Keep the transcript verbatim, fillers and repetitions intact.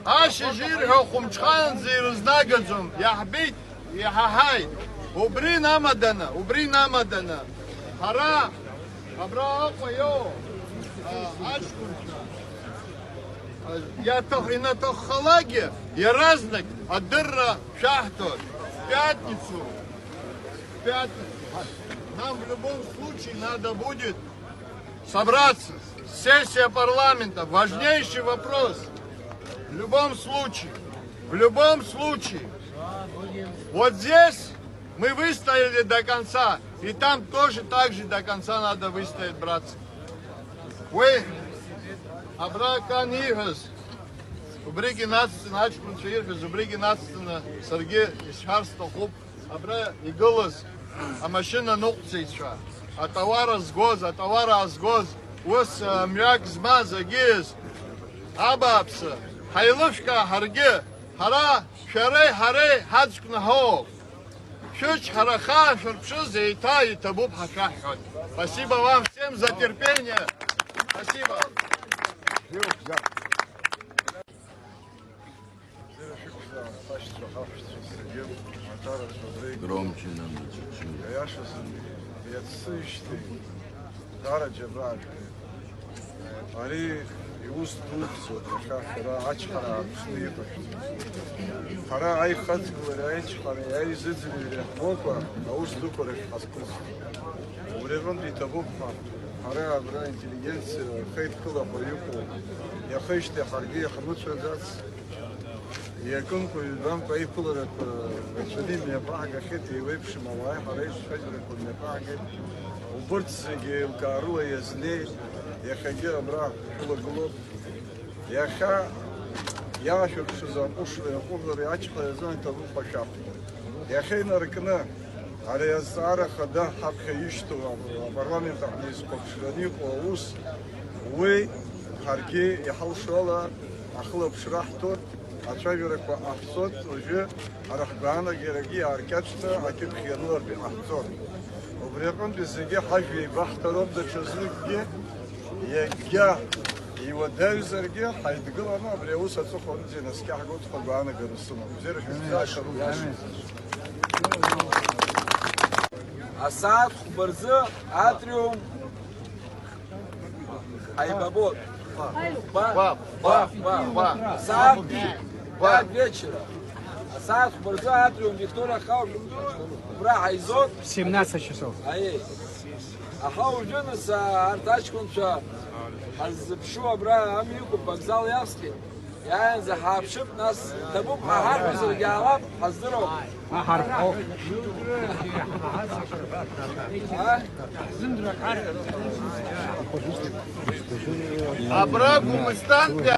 Ашьыжь ирҳәо хәымҽханӡа ирызнагаӡом, иаҳбеит, иҳаҳаит. Убри инамаданы, убри инамаданы, ҳара абра Аҟәа иоуа, а, аҷкәынцәа, а, иаҭах-, инаҭаххалакгьы, иаразнак адырра шәаҳҭоит. В пятницу, в пятницу нам в любом случае надо будет собраться. Сессия парламента, важнейший вопрос. В любом случае, в любом случае. Вот здесь мы выстояли до конца, и там тоже так же до конца надо выстоять, братцы. Уи абра кан ииҳәаз, убригьы нацҵаны, аҷкәынцәа ирҳәаз, убригьы нацҵаны саргьы исҳәар сҭахуп. Абра игылаз амашьына ныҟәцаҩцәа, атауар азгоз, атауар аазгоз, ус, а, мҩак змаз, агьиз, абааԥсы, ҳаилышәкаа ҳаргьы, ҳара, шәареи ҳареи ҳаӡкәны ҳоуп. Шәычҳара ахаа шәырԥшыз еиҭа иҭабуп ҳашәаҳҳәоит. Спасибо вам всем за терпение. Спасибо. Громче надо чуть-чуть. Аиашазы, иацы ишьҭеи, дара џьабаажәгеит. Ари иус дуӡӡоуп, иахьа шәара ачҳара ааԥшны иҟашәҵа. Ҳара аихаҵгылареи аичҳареи аизыӡырҩреи ҳмоукәа, аус дуқәа рахь ҳазқәыӡт. Убри аҟынтә иҭабуп ҳәа, ҳара абра интеллигенциа рхеидкылахәа иҟоу, иахеижьҭеи ҳаргьы иаҳмыцәаӡац. Иакәымкәа, ҩбамкәа аиԥыларақәа рацәаны имҩаԥаҳгахьеит, еиуеиԥшым ауааи ҳареи рцәажәарақәа мҩаԥаҳгеит. Убырҭ зегьы еилкаарыла иазнеит, иахьагьы абра ҳхәылагылоуп. Иахьа иаашәырԥшыз аҟәышреи аҟәыӷареи ачҳареи азы аҭабуп ҳәа шәаҳҳәоит. Иахьа инаркны ари азҵаара хада ҳаԥхьа ишьҭоу апарламент аҟны изхәаԥшраны иҟоу аус, уи ҳаргьы иҳалшо ала ахылаԥшра ҳҭоит, ацәажәарақәа ҟаҳҵоит, уажәы ҳара ҳгәаанагарагьы иааркьаҿны акьыԥхь ианылартә иҟаҳҵоит. Убри аҟынтәи зегьы ҳажәа еибаҳҭароуп, даҽазныкгьы, иагьа иуадаҩзаргьы, ҳаидгыланы абри аус аҵыхәанӡа инаскьаҳгоит ҳәа агәаанагара сымоуп. Бзиара шәызшәа. Асааҭ хәба рзы атриум ҳаибабоит. Хәба, хәба, хәба, хәба. Асааҭ пять вечера. Асааҭ хәба рзы атриум Викториа Хаушәымду убра ҳаизоит. Семнадцать часов. Аиеи. Аха уажәы нас, а, арҭ аҷкәынцәа ҳаззыԥшу абра амҩақәа вокзал иавсхьеит. Иааиаанӡа ҳааԥшып, нас, ҭабуп ҳәа ҳарҳәозаргьы ҟалап, ҳаздыруам. Аҳарԥ. А? Абра Гәымсҭантәи